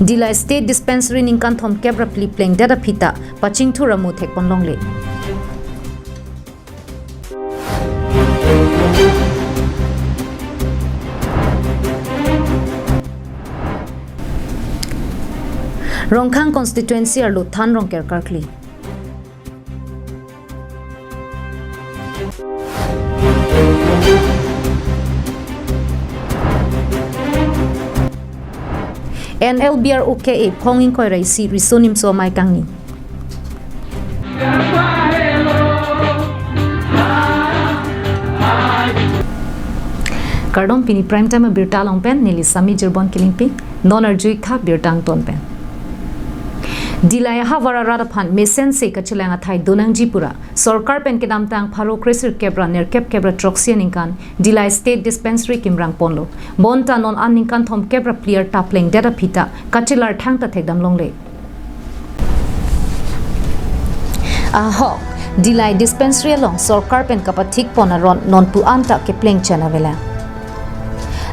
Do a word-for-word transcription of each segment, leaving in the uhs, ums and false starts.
Dillai State Dispensary ningkan thomkep ra phli plengdet aphi ta pachingthur amo thekpon longle. Rongkhang constituency arlo than rongker karkli. N L B R O K A phong ingkoi ra isi riso nimso amei kangni. Kardom, pini Prime Time abirta along pen neli Sami Jirbon Kilingpi, non arjuik tha birta angton pen. Dillai ahavar arat aphan mesen se kachelang athai donangji pura sorkar pen kedamtang pharo kresirkep ra nerkep kep ra throksi aningkan Dillai State Dispensary kimrang ponlo. Bonta non an ningkan thomkep ra phli arta plengdet aphi ta kachelar thangta thekdam longle. Ahok, Dillai Dispensary along sorkar pen kapathik pon aron nonpu anta kepleng chen avelang.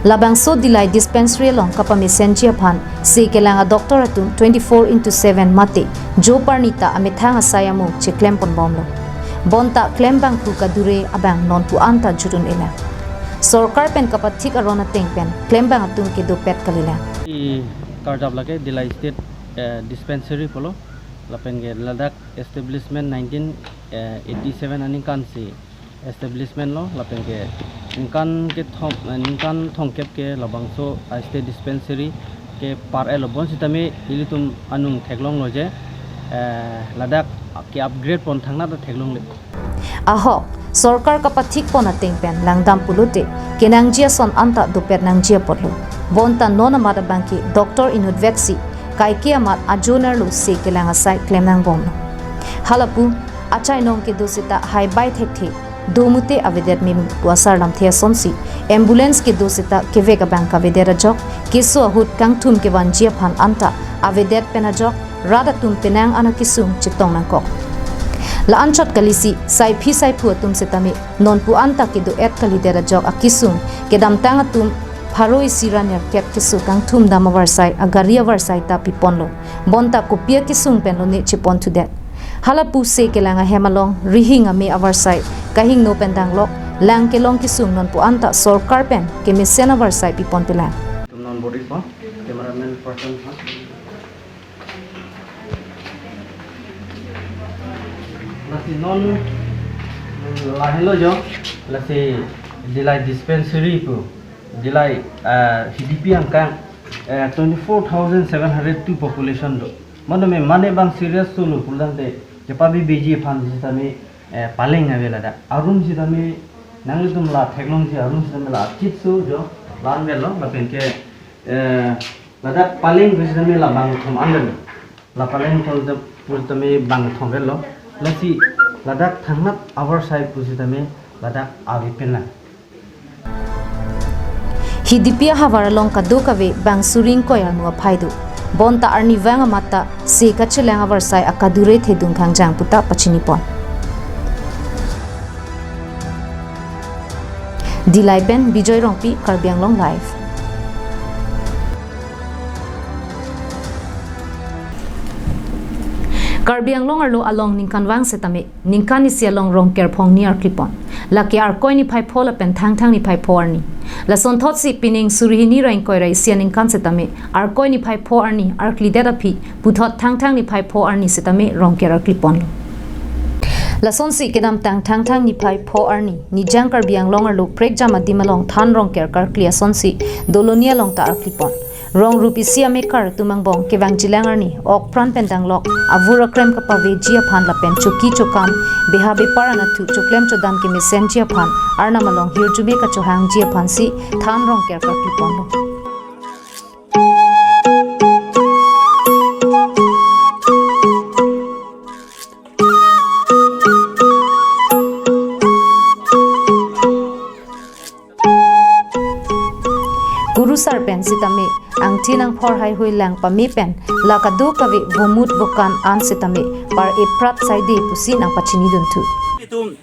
Labangso Dillai Dispensary along kapamesenji aphan se kelang a-doctor atum twenty-four into seven mate jo parni ta amethang asai amo cheklem ponbomlo. Bonta klembangphu kadure abang nonpu anta jutun-elang. Sorkar pen kapathik aron ateng pen klembang atum kedopet kalilang. I karjap lake Dillai State, eh, Dispensary pulo, lapen ke ladak establishment nineteen eighty-seven aningkan si establishment lo, lapen ke ningkan kethom, eh, ningkan thomkep ke labangso, ah, State Dispensary kepar-etlo, bonsitame ilitum anung theklonglo je, eh, ladak ke-upgrade pon thangnat ta theklongle. Ahok, sorkar kapathik pon ateng pen langdam pulote kenangji ason anta dopet nangji apotlo. Bonta non amat abangke doctor inutvet si kaike amat ajonerlo se kelang asai klem nangbomlo. Halapu, achainong kedo seta haibai thekthe, do mute avedet meme pu asar lamthe asonsi, ambulance kedo seta kevek abang kavedet ajok, keso ahut kangthum kevanji aphan anta avedet pen ajok, rat atum penang an akesung chetong nangkok. La-anchot kalisi, saiphi saiphu atum setame nonpu anta kedo-et kalidet ajok akesung, kedamtang atum pharo isi ra nerkep keso kangthum dam avarsai, agari avarsai ta piponlo. Bonta kopi akesung pen lone cheponthudet. Halapu se kelang ahem along rihing ame avarsai kahingno pen danglok, lang kelong kesung nonpu anta sorkar pen kemesen avarsai piponpelang. Tum non body po, cameraman person po. Lasi non, mm, lahelo jo, lasi Dillai Dispensary pu, Dillai, ah, H D P angkang, eh, twenty-four thousand seven hundred two population do. Mane me mane bang serious solo pulang te, kepabi biji aphan sitame, eh, paleng ave ladak. Arum sitame, nanglitum la theklongji arum sitame la chit so jo, lan velo, lapen ke, eh, ladak paleng sitame la bangkethom an lo. La paleng thol te pur tame bangkethom velo. Lasi ladak thangnat avarsai pusitame ladak ave penlang. H D P ahavar along kadokave bang suri ingkoi armu aphai do. Bonta arnivang amat ta se kachelang avarsai akadure thedung khangjang puta pachinipon. Dillai pen Bijoy Rongpi, Karbi Anglong Live. Karbi Anglong arlo along ningkanvang setame ningkan isi along rongker phongni arklipon. Lake Arkoi niphai pho lapen Thangthang niphai pho arni. Lasonthotsi pining suri hini ra ingkoi ra isi aningkan setame Arkoi niphai pho arni arklidet aphi puthot Thangthang niphai pho arni setame rongker arkliponlo. Lasonsi kedamtang Thangthang niphai pho arni Nijang Karbi Anglong arlo prekjam adim along than rongker karkli asonsi Doloni along ta arklipon. Rong rup isi amekar atum angbong kevangjilang arni, ok pran pen danglok, avur akrem kapaveji aphan lapen choki chokam, beha bepar anatthu choklem chodam kemesenji aphan, Arnam along hirjume kachohangji aphansi than rongker karkliponlo. Kurusar pen sitame angthi nangphor haihui lang pame pen la kadokave vomut vokan an sitame par-e prat saide pusi nangpachinidunthu. Itum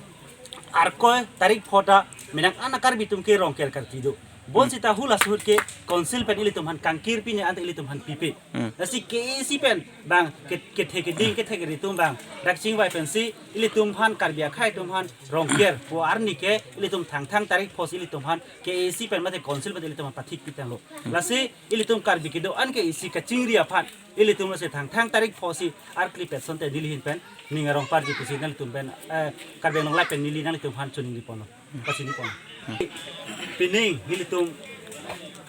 Arkoi tarik pho ta menang an a Karbi atum ke rongker karkli do. Bonsita hula suhut ke council pen ilitum aphan kangkir pine anta ilitum aphan pipe. Hmm. Lasi K A A C pen bang ke, kethe keding kethe keri atum bang dak chingvai pensi ilitum aphan Karbi akhei atum aphan Rongker pu arni ke ilitum Thangthang tarik pho si ilitum aphan K A A C pen mate council pen ilitum aphan pathik pitanglo. Lasi ilitum Karbi kedo-an ke isi kachingri aphan ilitum lasi Thangthang tarik pho si arkli petson te neli ahin pen ning arong parji pusi nanglitum pen, eh, Karbi Anglong Live pen neli nanglitum aphan choningri ponlo. Pachini pon. Pining nelitum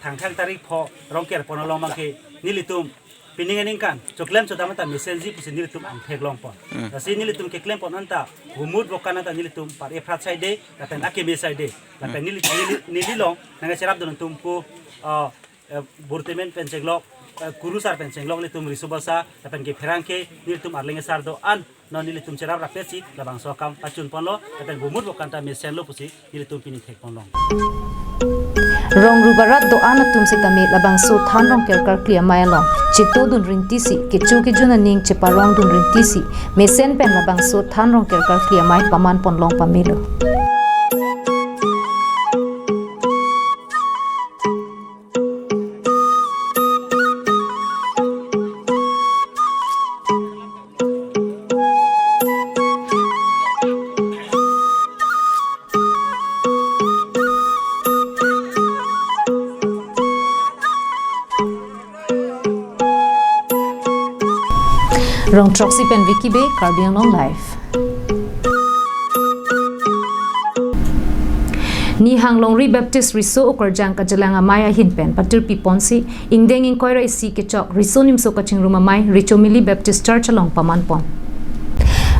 Thangthang tarik pho Rongker pon along abang ke nelitum pining aningkan choklem chodam anta mesenji pusi nelitum angthek long pon. Hmm. Lasi nelitum keklem pon anta humut bokan anta nelitum par ephrat saide lapen akeme saide lapen neli, neli, neli along nangcherap dun atum pu, ah, eh, Burtemen pen chenglok, eh, Kurusar pen chenglok nelitum riso basa lapen ke pherangke nelitum arleng asar do-an non nelitum cherap rapetsi labangso akam pachun ponlo lapen humut bokan ta mesenlo pusi nelitum pini thek ponlong. Rong rubarat do-an atum sitame labangso Than Rongker karkli amei along chetodun rinti si, kecho kejun aning cheparong dun rinti si, mesen pen labangso Than Rongker karkli amei paman ponlong pamelo. Rong throksi pen Vicky Bey, Karbi Anglong Live. Nihang Longri Baptist Riso Okarjang Kachelang Amei ahin pen patirpi ponsi, ingdeng ingkoi ra isi kechok Riso Nimso Kachingrum Amei Rechomili Baptist Church along paman pon.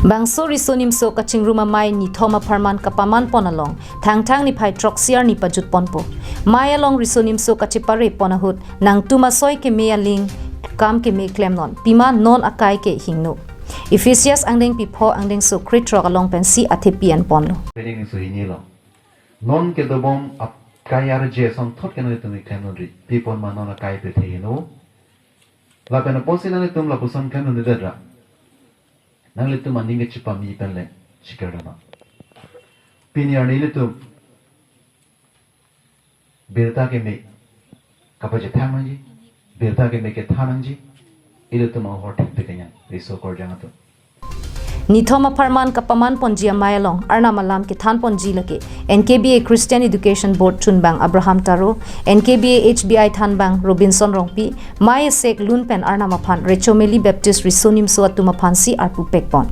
Bangso Riso Nimso Kachingrum Amei nithom apharman kapaman pon along, Thangthang niphai throksi arni pajut ponpo. Mei along Riso Nimso kachepare pon ahut, nangtum asoi keme aling kam keme klemnon, pima non akai ke hingno. Ephesus angdengpi pho angdengso krethrok along pensi athepi en ponlo. Reading so hini lo. Non kedobom akai arje asonthot ke nanglitum klemnonri. Pi pon ma non akai pen the hingno. Lapen apotsi nanglitum lapuson klemnondedet ra, nanglitum aning kechepame pen le chikerdama. Pini arni ilitum birta keme kapachethang nangji, birta keme kethan nangji, ilitum ahor thengpi kenyang, Riso Okarjang atum. Nithom apharman kapaman ponji amei along, Arnam alam kethan ponji lake, N K B A Christian Education Board chunbang Abraham Taro, N K B A H B I thanbang Robinson Rongpi, mei esek lun pen Arnam aphan Rechomili Baptist Riso Nimso atum aphansi arpu pek pon.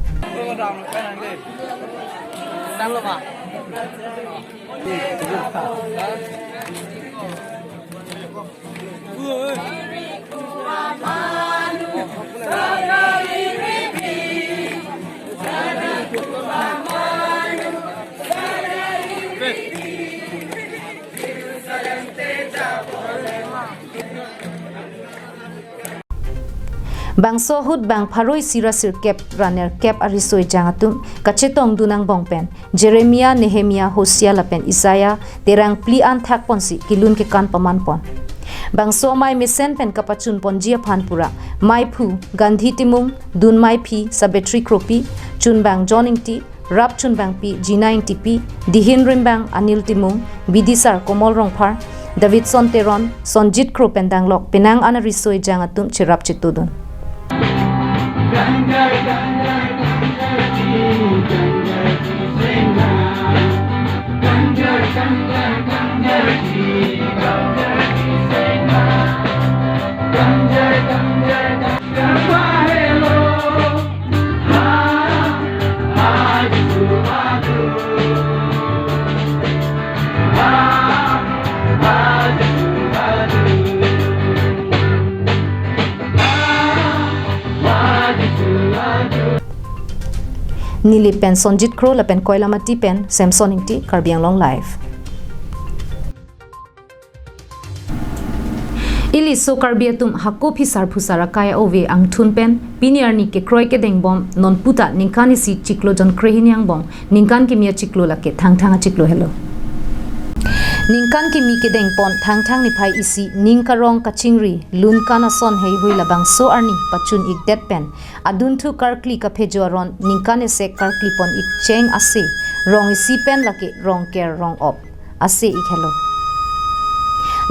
Bangso ahut bang pharo isi ra sirkep ra nerkep ariso ejang atum kachetongdun angbong pen Jeremia, Nehemia, Hosea lapen Isaiah terang phli an thak ponsi kelun kekan paman pon. Bangso amei mesen pen kapachun ponji aphan pura, meiphu Gandhi Timung, dun meiphi Sabetri Kropi, chunbang John Ingti, rap chunbangpi Gina Ingtipi, dihin rimbang Anil Timung, bidisar Komol Rongphar, Davidson Teron, Sonjit Kro pen danglok penang an ariso ejang atum cherap chetodun. Nilip pen Sonjit Kro lapen Koilamati pen Samson Ingti, Karbi Anglong Live. Ili so Karbi atum hako phisar phusar akai ove angthun pen pini arni kekroi kedengbom nonputa ningkan isi chiklo jon krehini angbong ningkan kimi achiklo lake Thangthang achiklo helo. Ningkan kimi kedengpon Thangthang niphai isi ning karong kachingri lun kan ason heihui labangso arni pachun ikdet pen adunthu karkli kaphejo aron ningkan esek karkli pon ik cheng ase rong isi pen lake Rongker rong op ase ik helo.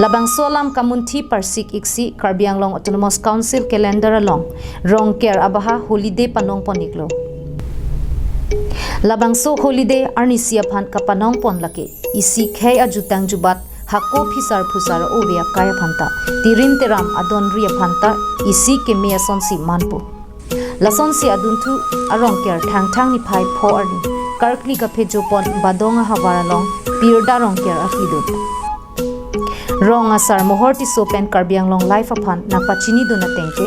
Labangso alam kamunthi parsik iksi Karbi Anglong Autonomous Council calendar along Rongker abaha holiday panong pon iklo. Labangso holiday arnisi aphan kapanong pon lake isi khei ajutang jubat hako phisar phusar ove akai aphanta, tirim teram adonri aphanta isi keme asonsi manpo. Lasonsi adunthu a-Rongker Thangthang niphai pho arni karkli kaphejo pon Badong ahavar along Pirda Rongker aklidun. Rong asar Mohor Tisso pen Karbi Anglong Live aphan nangpachinidun atengke,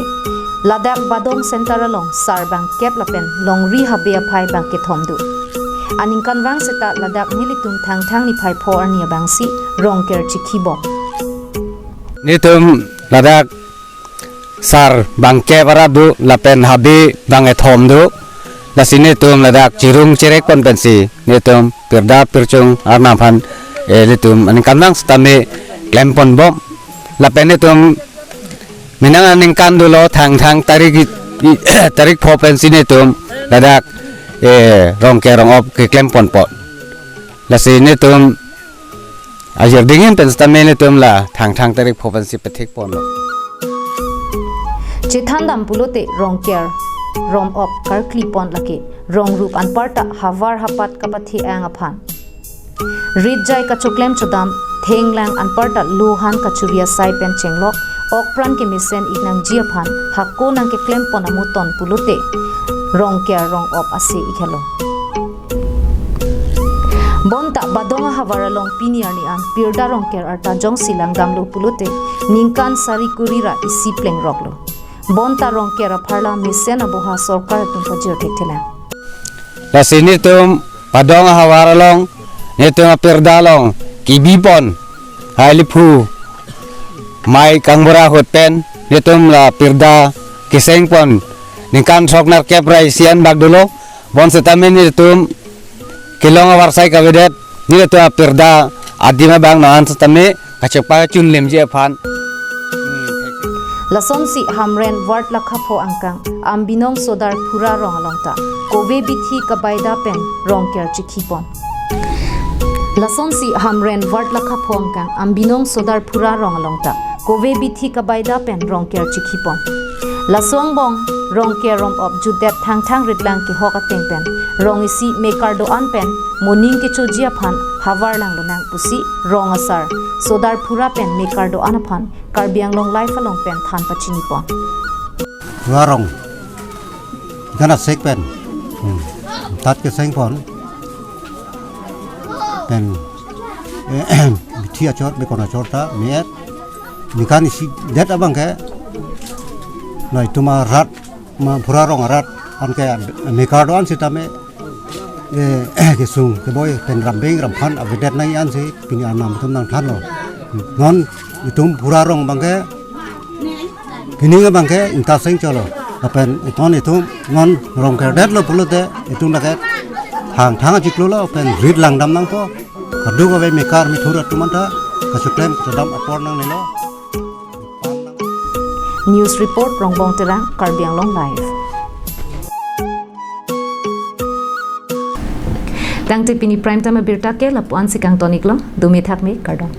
ladak Badong Center along sar bangkep lapen longri habe aphai bangkethom do. Aningkanvang seta ladak nelitum Thangthang niphai pho arni abangsi Rongker chikhibom. Netum ladak sar bangkep arat do lapen habe bangkethom do. Lasi netum ladak chirung cherek pon pensi netum pirda pirchung arnam aphan, eh, netum aningkanvang setame klem ponbom. Lapen netum menang aningkan dolo Thangthang tarik i-, i-, tarik pho pensi netum ladak, eh, Rongker Rong-op keklem ponpo. Lasi netum ajir dingin pen setame netum la Thangthang tarik pho pensi pethek ponlo. Chethan dam pulote Rongker Rong-op karkli pon lake rong rup anparta havar hapat kapathe-ang aphan. Rit jai kachoklem chodam thenglang anparta lohan kachuri asai pen chenglok okpran kemesen iknangji aphan hako nangkeklem pon amuton pulote Rongker Rong-op ase ikhelo. Bonta Badong ahavar along pini arni an Pirda Rongker arta jongsi langdamlo pulote ningkan sari kuri ra isi plengroklo. Bonta Rongker apharla mesen aboha sorkar atum pajir thekthelang. Lasi netum Badong ahavar along netum apirda along kebi pon hai liphu mai kangbura ahut pen netum la pirda keseng pon ningkan sok nerkep ra isi an bak dolo. Bon setame netum kelong avarsai kavedet, netum apirda adim abang non setame kachepachun lemji aphan. Lasonsi Hamren Ward Lakhapho angkang Ambinong Sodar Phura Rong along ta kove bithi kabaida pen Rongker chikhipon. Lasonsi Hamren Ward Lakhapho angkang Ambinong Sodar Phura Rong along ta kove bithi kabaida pen Rongker chikhipon. Laso angbong Rongker Rong-op jutdet Thangthang ritlang kehok ateng pen rong isi mekar do-an pen moning kechoji aphan havar langlonang pusi rong asar Sodar Phura pen mekar do-an aphan Karbi Anglong Live along pen than pachinipon. Phura Rong. Gana sek pen. Hmm. Tat keseng pon. Pen. Bithi achor, bekon achor ta, me-et. Ningkan isi det abang ke. Nai tuma rat, ma Phura Rong arat. Anke mekar do-an setame. Eh, kesung, keboi, pen rambeng, ramphan, avedet nang-an si, pini arnam atum nangthanlo. Non, itum Phura Rong abang ke, pini abang ke, ingta seng cholo. Lapen itum itum, non Rongker detlo pulote, itum lake, Thangthang achiklo lo, pen rit langdam nangpo. Kadokave mekar mithur atum anta, kachoklem, kachodam apor nangnelo. News report Rongbong Terang, Karbi Anglong Live. Tangte pini prime time abirta ke lapu-an si kangton iklo, dome thakme, kardom.